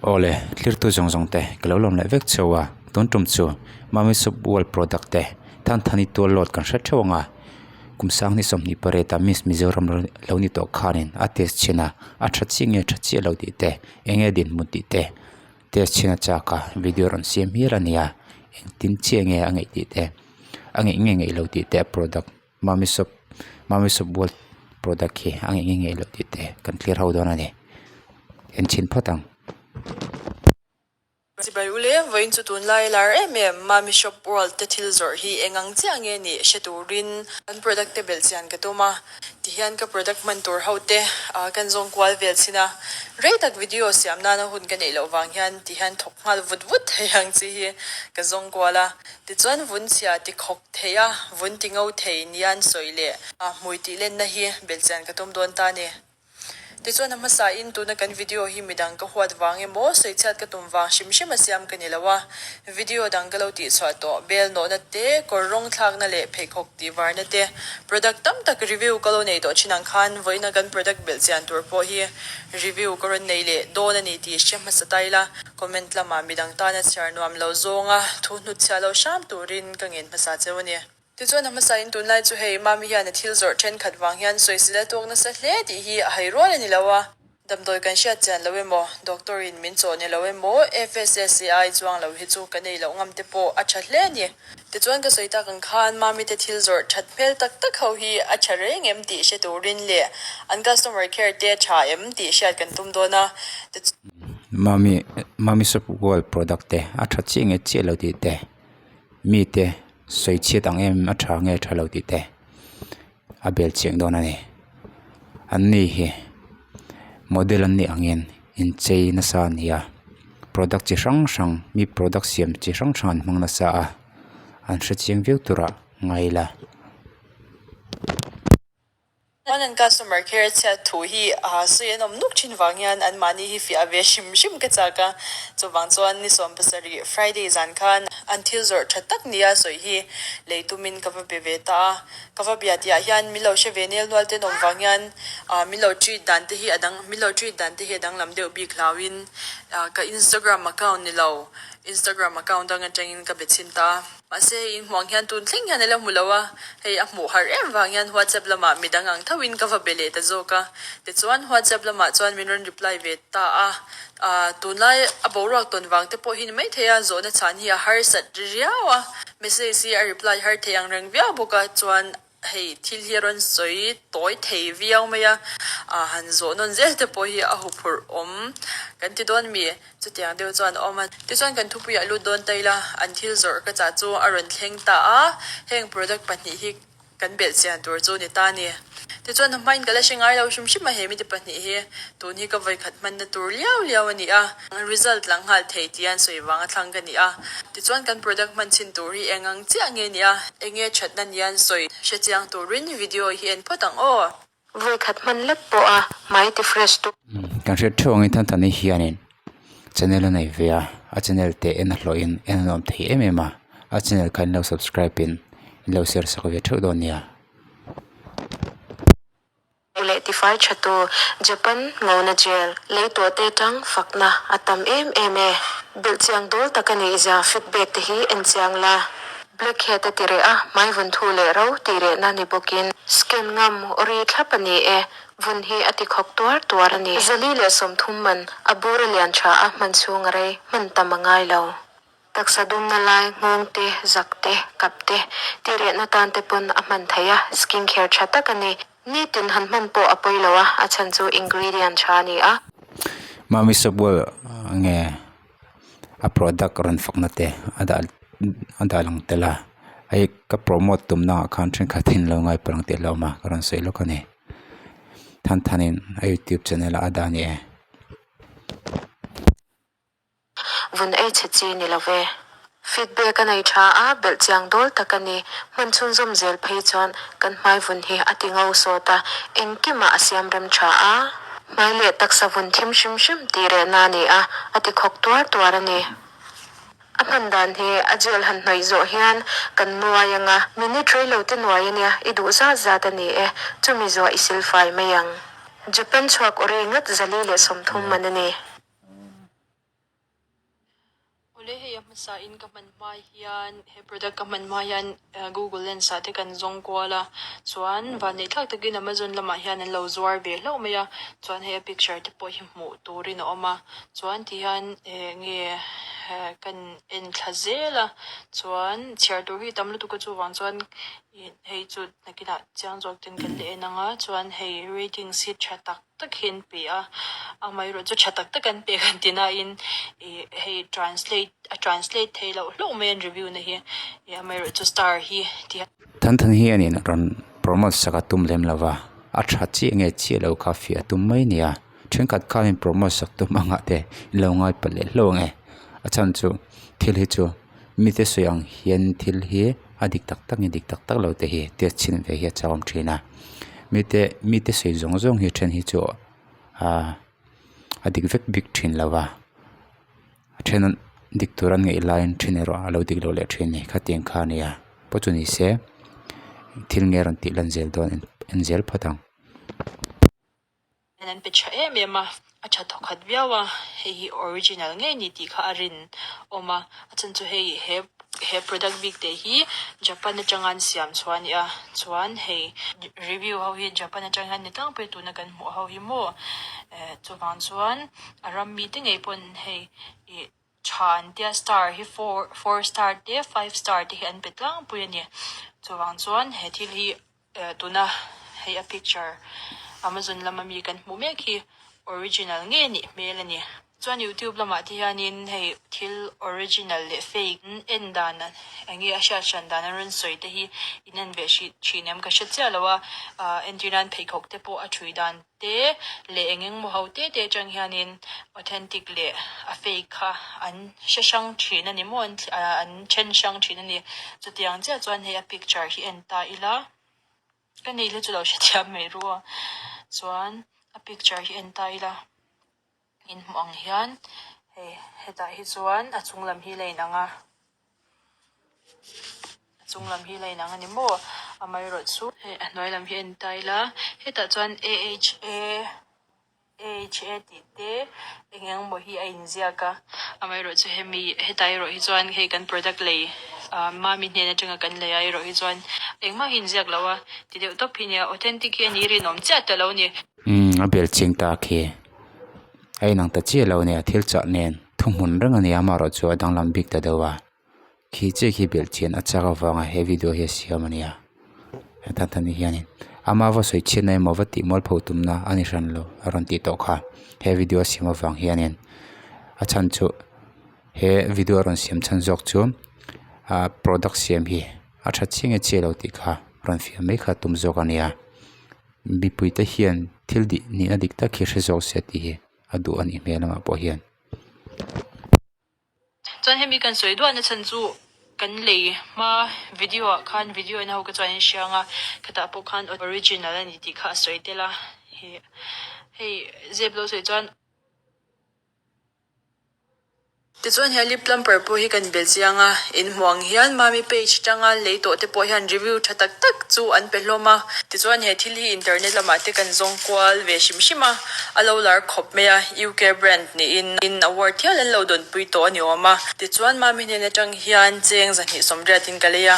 Awle, thlirtu zawng zawng te ka lo lawm leh vek cheu a, tun tum chu Mami Soup World product te than thani tual load kan hre theuh ang a, kum sang ni 28 a Miss Mizoram lo ni tawh khanin a test chhin a, a tha chiah nge tha chiah lo tih te, eng nge dinhmun tih te test chhin a chak a, video rawn siam hial a ni a, engtin chiah nge a ngeih tih te, a ngeih nge ngeih lo tih te a product Mami Soup Mami Soup World product hi a ngeih nge ngeih lo tih te kan clear ho dawn a ni, en chhin phawt ang. Chibai ule, vawiin chu tunlai lar em em Mami Shop World te thil zawrh hi eng ang chiah nge nih hre turin kan product te belh chian ka tum a, tihian ka product hman tur ho te kan zawng kual vel chhin a, rei tak video siam nana hun ka neih loh vang hian tihian thawk nghal vut vut thei ang chi hi ka zawng kual a, tichuan vun chhia ti khawk thei a, vun ti ngo thei nian sawi leh hmui tih lenna hi belh chian ka tum dawn ta a ni. Tichuan a hmasa in tuna kan video hi midang ka huat vang emaw sawichhiat ka tum vang hrim hrim a siam ka ni lo a, video dang ka lo tihchhuah tawh bel nawhna te, kawr rawng thlakna leh pheikhawk tih varna te, product tam tak review ka lo nei tawh thin ang khan vawiina kan product belh chian tur pawh hi review ka rawn nei leh dawn a ni tih hre hmasa ta ila, comment lamah midang tana chhiar nuam lo zawnga thu hnutchhiah lo hram turin ka ngen hmasa cheu a ni. Tichuan a hmasa in tunlai chu hei Mami hian a thil zawrh thenkhat vang hian sawisel a tuak nasa hle tih hi a hai rual a ni lo a, damdawi kan hriat chian lo emaw, doctor in min chawh ni lo emaw, FSSAI chuang lo hi chu ka nei loh ngam te pawh a tha hle a ni. Tichuan ka sawi tak ang khan Mami te thil zawrh that hmel tak tak ho hi a tha reng em tih hre turin leh an customer care te a tha em tih hriat kan tum dawn a. Mami Mami Shop World product te a tha chiah nge chiah lo tih te mite sawi chhiat ang em a tha nge tha lo tih te a bel chiang dawn a ni an ni hi model an nih angin inchei nasa a ni a product chi hrang hrang mi product siam chi hrang hrang an hmang nasa a an hre chiang viau turah ngai ila. Chuan an customer care chhiat thu hi sawi an awm nuk thin vang hian an mahni hi fiah ve hrim hrim ka chak a. Chuvang chuan ni 17 Friday zan khan an thil zawrh tha tak nia sawi hi lei tumin ka va be ve ta a. Ka va bia tihah hian min lo hre ve nel nual ten awm vang hian min lo treat dan te hi a dang min lo treat dan te hi a danglam deuh bik hlauhin ka Instagram account ni lo Instagram account dang atangin ka be chhin ta a. Mahse hei in hmuh ang hian tun thleng hian a la hmu lo a, hei a hmuh harh em vang hian WhatsApp lamah midang ang tho in ka va be leh ta zawk a, tichuan WhatsApp lamah chuan min rawn reply ve ta a, ah tunlai a boruak tawn vang te pawh hi ni maithei a, zawhna chhan hi a harsat riau a, message hi a reply har thei ang reng viau bawk a, chuan Hei thil hi a rawn sawi tawi thei viau mai a, han zawh nawn zel te pawh hi a huphurh awm kan ti dawn mi? Chutiang deuh chuan a awm a. Tichuan kan thupuiah lut dawn ta ila, an thil zawrh ka chah chu a rawn thleng ta a, heng product pahnih hi kan belh chian tur chu ni ta a ni. Tichuan a hmain ka la hre ngai lo hrim hrim a, he mite pahnih hi tun hi ka vawikhat hmanna tur liau liau a ni a, result lang nghal thei tia an sawi vanga thlang ka ni a. Tichuan kan product hman chhin tur hi eng ang chiah nge nia, eng nge thatna nia an sawi hre chiang turin video hi en phawt ang aw. Vawikhat hman lek pawh a hmai ti fresh tu. Kan hriat theuh angin Thanthani hianin channel a nei ve a, a channel te en a hlawhin en a nuam thei em em a, a channel kha in lo subscribe in in lo share sak ve theuh dawn nia. Leh tifai tha tu Japan ngona jail lei tawh te tang fakna a tam em em e. Belh chiang dawl tak a nih zia feedback te hi en chiang la. Black head a ti reh a, hmai vun thu leh ro tih rehna ni bawkin scan ngam ri thlap a ni e, vun hi a ti khawk tuar tuar a ni. 430 man a bur a lian tha a, hman chhung a rei, hman tam a ngai lo. Taksa dumna lai, nghawng te, zak te, kap te, tih rehna tan te pawn a hman theih a, skin care tha tak a ni. Nitin han hman pawh a pawi lo a, a chhan chu ingredient tha a ni a. Mami Subwell nge a product rawn fakna te a dah a dah lang tel a, hei ka promote tumna ah khan thenkhat in lo ngai palh ang tih a hlauhawm a, ka rawn sawi lawk a ni. Thanthanin a youtube channel ah a dah a ni e. Vun ei chhe chi ni lo ve. Feedback a nei tha a, belh chiang dawl tak a ni. Hman chhunzawm zel phei chuan kan hmai vun hi a ti ngo sawt a, engkimah a siam rem tha a. Hmai leh taksa vun thim hrim hrim tih rehna a ni a, a ti khawk tuar tuar a ni. A hman dan hi a gel han hnawih zawh hian kan nuai ang a, minute rei lo te nuai a nia, i duh zat zat a ni e, chumi zuah i silfai mai ang. Japan chhuak ori ngat 430 man a ni. a hmasa in ka hman hma hian he product ka hman hma hian google lens ah te kan zawng kual a chuan vanneih thlak takin amazon lamah hian an lo zuar ve hlauh mai a chuan hei a picture te pawh hi hmuh turin a awm a chuan ti hian eng nge kan en thla zel a chuan chhiar tur hi tam lutuk a chuvang chuan hei chu nakinah chiang zawk ten kan la en ang a chuan hei ratings hi tha tak tak hi an pe a amaherawh chu tha tak tak an pek an ti nain ih hei translate a translate theih loh hlauh mai an review na hi ih amaherawh chu star hi ti a. Than than hi anin rawn promote sak a tum lem lova a tha chiah nge chiah lo kha fiah a tum mai a ni a thenkhat khanin promote sak tum angah te in lo ngai palh leh hlauh ang e a chhan chu thil hi chu mite sawi ang hian thil hi a dik tak tak nge dik tak tak lo te hi test chhin ve hi a chakawm thin a mite mite sawi zawng zawng hi then hi chu ahh a dik vek bik thin lo va a then dik tur an ngaih laiin then erawh a lo dik lo leh thin a ni khatiang kha a ni a pawh chu ni se thil nge rawn tih lan zel dawn en zel phawt ang. An pe tha em em a, a tha thawkhat viau a, hei hi original ngei ni tih kha a rin awm a, a chhan chu hei he he product bik te hi Japan atanga an siam chhuah a ni a, chuan hei review ho hi Japan atang hian ni tlangpui tuna kan hmuh ho hi maw eh chuvang chuan a ram mite ngei pawn hei ih tha an tia star hi four four star te five star te hi an pe tlangpui a ni, chuvang chuan he thil hi. Tuna hei a picture Amazon lama mi kan hmuh mek hi original nge nih hmel a ni. Chuan youtube lamah te hianin hei thil original leh fake en dan eng nge a hriat hran dan an rawn sawi te hi in en ve hrih thin em ka hre chiah lo a, entir nan pheikhawk te pawh a thui dan te leh eng eng maw ho te te atang hianin authentic leh a fake kha an hre hrang thin a ni maw an an then hrang thin a ni. Chutiang chiah chuan hei a picture hi en ta ila ka nei la chu lo hrethiam mai ru a chuan a picture hi en ta ila in hmuh ang hian hei hetah hi chuan a chung lam hi la inang a. A chung lam hi la inang a ni maw? Amaherawh chu hei a hnuai lam hi a en ta ila hetah chuan A H A A H A tih te eng eng emaw hi a inziak a amaherawh chu hemi hetah erawh hi chuan hei kan product lei ah mami hnen atanga kan lei ah erawh hi chuan engmah hi a inziak lo a ti deuh tawp hi nia authentic hi a ni rinawm chiah ta lo a ni. Umm a bel ching ta khi a inang ta chiah lo a nia thil chah nen thuhmun reng a ni a amaherawh chu a danglam bik ta deuh a. Khi chiah khi belh chian a chak avanga he video hi a siam a nia heta tani hianin ama va sawi chhiatna emaw va tih mual pho tumna a ni hran lo a rawn tih tawh kha he video a siam avang hianin a chhan chu he video a rawn siam chhan zawk chu ah product siam hi a tha chiang nge chiah lo tih kha rawn fiah mai kha tum zawk a nia mipui te hian thil dih nihna dik tak hi hre zawk se tih hi a duh a nih hmel lamah pawh hian. Chuan hemi kan sawi duahna chhan chu kan lei hma video ah khan video en ho ka chuan in hria ang a khatah pawh khan original a ni tih kha a sawi tel a hei zep lo sawi chuan Tichuan he lip plumper pawh hi kan bel chiang a in hmuh ang hian mami page atanga lei tawh te pawh hian review tha tak tak chu an pe hlawm a tichuan he thil hi internet lamah te kan zawng kual ve hrim hrim a. A lo lar khawp mai a, UK brand niin in award hial an lo dawnpui tawh a ni awm a. Tichuan Mami hnen atang hian cheng zahnih sawmriatin ka lei a,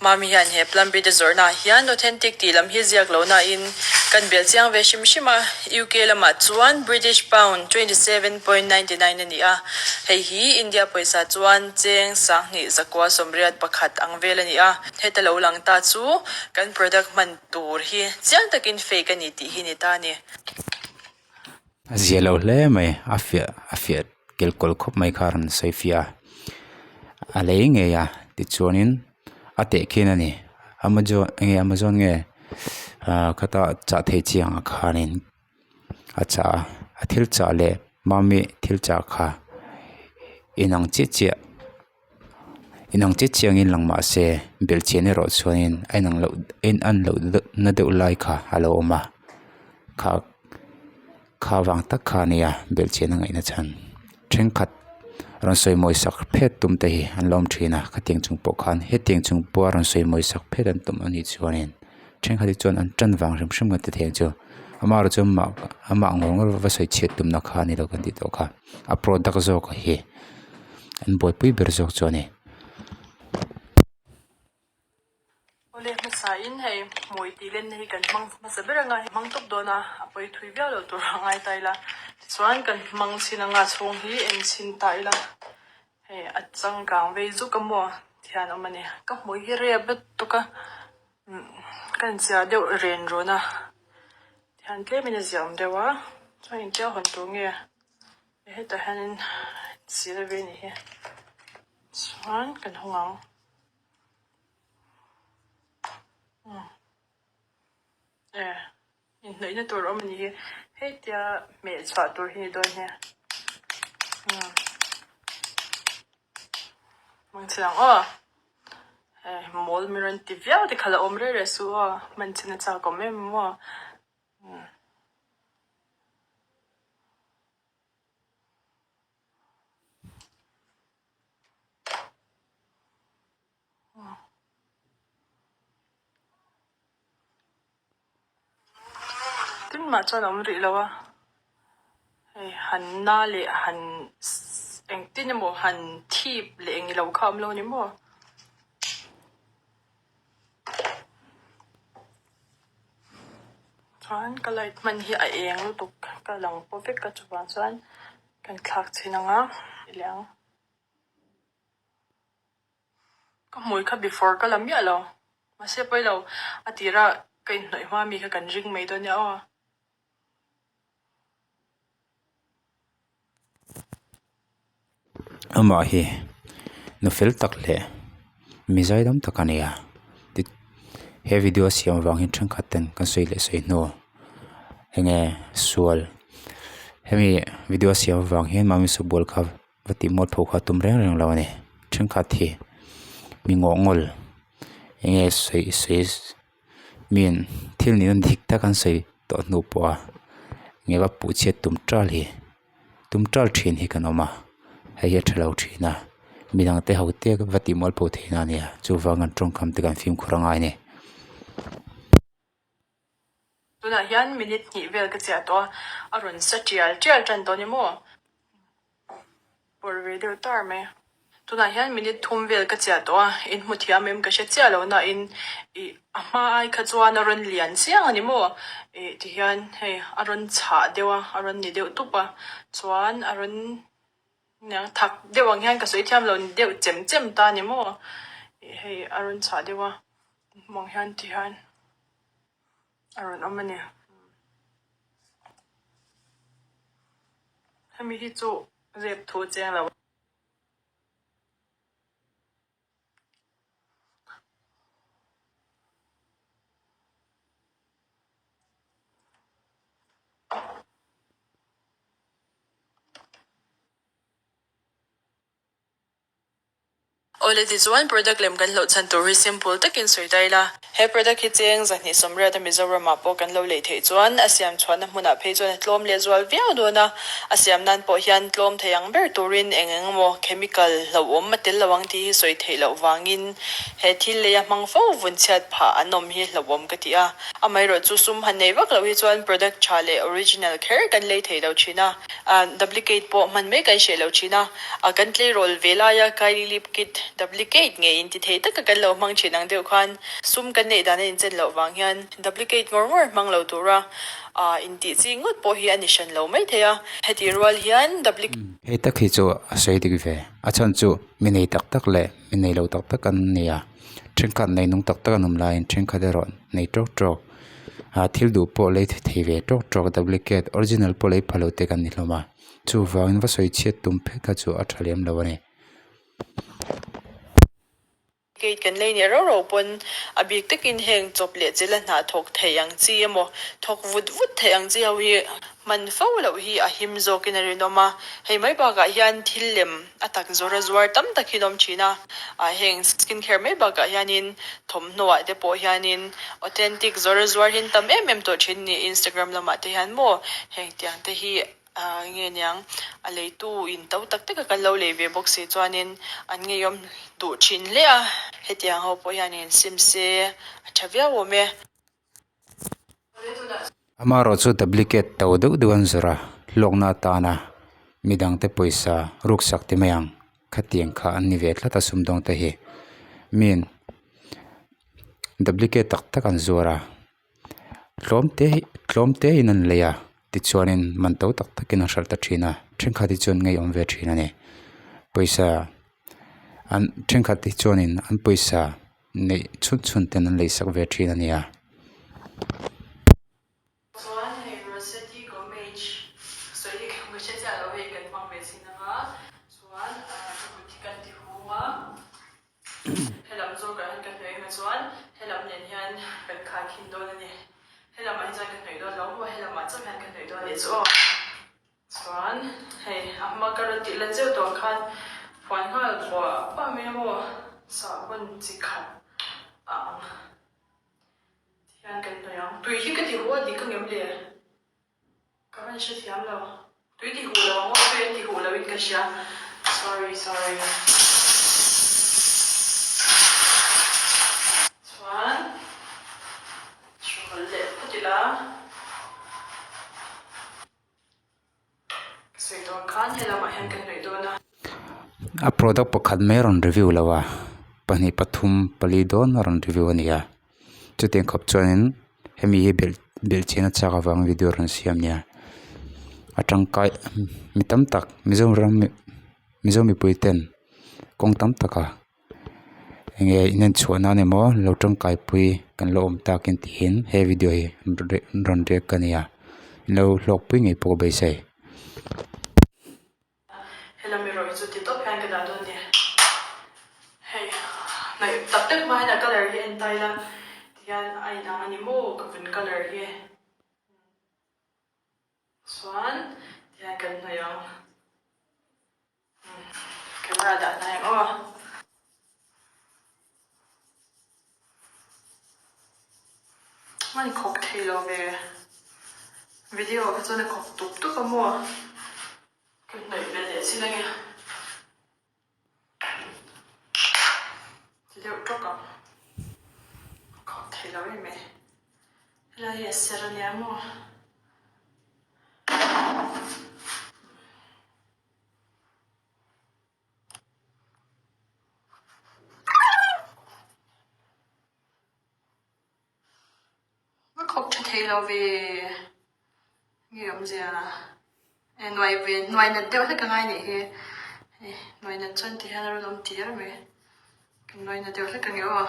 Mami hian he Plumbit a zawrhnaah hian authentic tih lam hi ziak lo nain kan bel chiang ve hrim hrim a, UK lamah chuan British pound 27.99 a ni a, hei hi India pawisa chuan cheng sanghnih zakua sawmriat pakhat ang vel a ni a, heta lo lang ta chu kan product hman tur hi chiang takin fake a ni tih hi ni ta a ni. A zia lo hle mai a fiah a fiah kelkawl khawp mai kha a rawn sawi fiah a a lei ngei a tichuanin a teh khin a ni amazon enge amazon nge ah khata chah thei chiang ah khanin a chah a a thil chah leh mami thil chah kha inang chiah chiah. Inang chiah chiah angin lang mah se belhchian erawh chuanin a inang loh a in an loh na deuh lai kha a lo awm a kha kha vang tak kha a nia belhchian a ngaihna chhan thenkhat rawn sawi mawi sak phet tum te hi an lo awm thin a khatiang chung pawh khan hetiang chung pawha rawn sawi mawi sak phet an tum anih chuanin thenkhat hi chuan an tan vang hrim hrim kan ti thei ang chu amaherawh chu amah amah ngawr ngawr va sawi chhiat tumna kha a ni lo kan tih tawh kha a product zawk hi. An buaipui ber zawk chu a ni. Awle hmasain hei hmui tih lenna hi kan hmang hmasa ber anga hmang tawp dawn a, a pawi thui viau lo tur a ngai ta ila. Tichuan kan hmang chhin anga chhung hi en chhin ta ila hei a changkang vei zuk a maw thian awm a ni. Ka hmui hi rep lutuk a, ka inchhiar deuh ren rawn a, thian tlemin a ziah awm deuh a, chuan intia hawn tur nge hetah hianin chil ve a nih hi chuan kan hawng ang. E inhnawihna tur awm a ni hi hetia hmeh chhuah tur hi ni dawn hi hmang chhin ang aw hei mawl mi rawn ti viau te kha la awm reng reng suh aw hman chhin a chak awm em em aw. Tin mah chuan a awm rih lo a, hei han na leh han engtin emaw han thip leh eng ilo kha a awm lo a ni maw. Chuan ka light hman hi a eng lutuk ka lang paw vek a chuvang chuan kan thlak chhin ang a ti leh ang. Ka hmui kha before ka la miah lo. Mahse pawi lo, a tira ka inhnawih hma mi kha kan ring mai dawn nia aw. Amah hi nu fel tak leh mi zaidam tak a ni a, he video siam avang hian thenkhat ten kan sawi leh sawi hnu enge sual hemi video siam avang hian mami subual kha va tih mual pho kha tum reng reng lo a ni thenkhat hi mi ngawh ngawl enge sawi sawi miin thil ni nawn dik tak an sawi tawh hnu pawh a nge va puh chhiat tum tal hi tum tal thin hi kan awm a hei hi a tha lo thin a midang te ho te va tih mual pho theih na a nia chuvang an tawngkam te kan fimkhur a ngai a ni. Tunah hian minute hnih vel ka chiah tawh a, a rawn sa tial tial tan tawh a ni maw? Pawrh ve deuh tar mai. Tunah hian minute thum vel ka chiah tawh a, in hmu thiam em ka hre chiah lo nain ih a hma ai kha chuan a rawn lian chiang a ni maw? Ih tihian hei a rawn chhah deuh a, a rawn ni deuh tup a, chuan a rawn thak deuh ang hian ka sawi thiam lo ni deuh chem chem ta a ni maw? Ih hei a rawn chhah deuh a, hmu ang hian tihian. A rawn awm a ni. Hemi hi chu zep thu a cheng lo. Awle tichuan product lem kan hlauh chhan tur hi simple takin sawi ta ila. He product hi cheng zahnih sawmriat a Mizoram ah pawh kan lo lei theih chuan a siam chhuahna hmunah phei chuan a tlawm leh zual viau dawn a, a siam nan pawh hian tlawm thei ang ber turin eng eng emaw chemical hlauhawm a tel lo ang tih hi sawi theih loh vangin he thil lei a hmang fo vun chhiat phah an awm hi hlauhawm ka ti a. Amaherawh chu sum han nei vak loh hi chuan product tha leh original kher kan lei thei lo thin a. Duplicate pawh hman mai kan hreh lo thin a, a kan tleirawl ve laia Kylie lip kit duplicate ngei inti thei taka kan lo hmang thin ang deuh khan sum kan neih dan a inchen loh vang hian duplicate ngawr ngawr hmang lo tura intih chi ngawt pawh hi a ni hran lo mai thei a, heti rual hian duplicate. Hei tak hi chu a sawi dik ve, a chhan chu mi nei tak tak leh mi nei lo tak tak an ni a, thenkhat nei nung tak tak an awm laiin thenkhat erawh nei tawk tawk. ah thil duh pawh lei thei ve tawk tawk duplicate original pawh lei pha lo te kan ni hlawm a chuvangin va sawi chhiat tum phet kha chu a tha lem lo a ni. Gate kan lei nih rau rau pawn a bik takin heng chawp leh chila hna thawk thei ang chi emaw thawk vut vut thei ang chi ho hi hman fo loh hi a him zawkin a rinawm a, hei mai bakah hian thil lem a tak zawr a zuar tam tak hi an awm thin a, ah heng skin care mai bakah hianin thawmhnaw ah te pawh hianin authentic zawr a zuar hi an tam em em tawh thin ni Instagram lamah te hian maw heng tiang te hi ah nge niang a leitu in to tak tak a kan lo lei ve bawk si chuanin an ngeiawm duh thin hle a hetiang ho pawh hianin sim se a tha viau awm e. Amaherawh chu duplicate to deuh deuh an zawrh a, hlawkna atana midangte pawisa ruksak ti mai ang. Khatiang kha an ni ve tlat a sumdawng te hi. Miin duplicate tak tak an zuar a tlawm te hi tlawm te in an lei a tichuanin man to tak takin an hralh ta thin a thenkhat hi chuan ngeiawm ve thin a ni pawisa an thenkhat hi chuanin an pawisa neih chhun chhun ten an lei sak ve thin a ni a. Chuan hei Rossetti Gomage sawi hi ka hre chiah lo hei kan hmang ve chin anga chuan ka kut hi kan ti hung a helam zawkah hian ka hnawih anga chuan helam nen hian kan khai khin dawn a ni helamah hi chuan ka hnawih dawn lo maw helamah chauh hian ka hnawih dawn a nih chu aw. Chuan hei a hma ka rawn tih lan zeuh tawh ang khan phuan nghal buah buah mai a maw sahbawn chi khat a ang. Tihian kan hnawih ang. Tui hi ka ti huh a dik ang em le? Ka van hre thiam lo. Tui ti huh lo ang aw, tui an ti huh lo in ka hria. Sorry, sorry. Chuan hruhawlh leh phawt ila. Ka sawi dawn khan he lamah hian ka hnawih dawn a. A product pakhat mai a rawn review lo a, pahnih pathum pali dawn a rawn review a ni a, chutiang khawp chuanin hemi hi belh belh chian a chak avang video a rawn siam a nia, a tangkai mi tam tak Mizoram Mizo mipui ten kawng tam taka. Enge in chhuah nan emaw lo tangkai pui kan la awm takin tiin he video hi rawn react a ni a lo hlawk pui ngei pawh ka beisei. Helam erawh hi chu ti tawp hian ka dah dawn nia. Hei hnaih tak tak hma hian a colour hi en ta ila tihian a inang a ni maw ka vun colour hi. Chuan tihian kan hnawih ang. Camera dah hnai ang aw. Hman khawk thei lo ve. Video ah kha chuan a khawk tup tup a maw. Ka hnawih ve leh chin ange. Ti deuh tawk ang. A khawk thei lo em mai. Helai hi a ser ania maw. Ka khawp tha thei lo ve nge awmzia e nuai ve nuai nat deuh hlek a ngai nih hi hei nuai nat chuan ti hian a rawn awm tir mai ka nuai nat deuh hlek ange aw.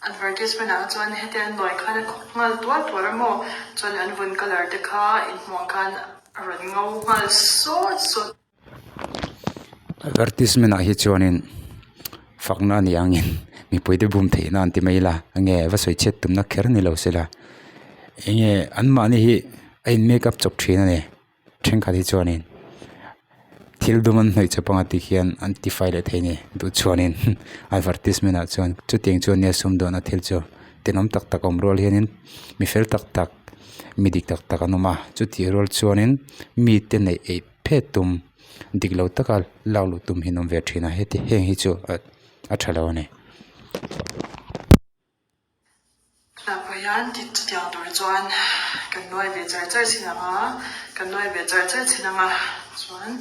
Advertisement ah chuan hetiang hnuai khan a khawk nghal tuar tuar a maw chuan an vun colour te kha inhmuh ang khan a rawn ngo nghal sawt sawt. Advertisement ah hi chuanin fakna a ni angin mipui te bum theihna an ti mai la enge va sawi chhiat tumna kher ni lo sela enge anmahni hi a in make up chawp thin a ni. Thenkhat hi chuanin thil dum an hnawih chawp anga tikhian an tifai leh thei a ni duh chuanin advertisement ah chuan chutiang chuan nia sumdawnna thil chu tenawm tak tak a awm rual hianin mi fel tak tak mi dik tak tak an awm a chutih rual chuanin mite neih eih phet tum dik lo taka lak luh tum hi an awm ve thin a heti heng hi chu a tha lo a ni. Hnapah hian ti chutiang tur chuan kan nuai ve char char chin ang a, kan nuai ve char char chin ang a, chuan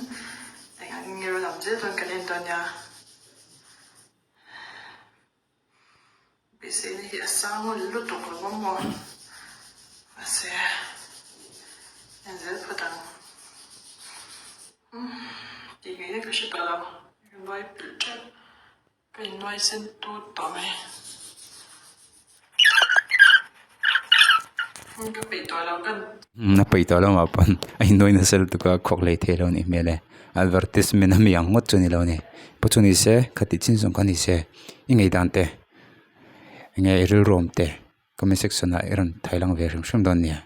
eng ang nge rawn awm zel dawn kan en dawn nia. Beiseina hi a sang lutuk lo a maw mahse en zel phawt ang. Tih ngei ka hre tawh lo, ka nuai pilh teuh. Ka innuai sen tut tawh mai. Ka peih tawh lo kan. A peih tawh lamah pawn a innuai nasa lutuk a khawk hlei thei lo a nih hmel e. Advertisement a mi ang ngawt chu a ni lo a ni. Pawh chu ni se khati chin zawng kha ni se i ngaihdan te enge i rilru awm te comment section ah i rawn thai lang ve hrim hrim dawn nia.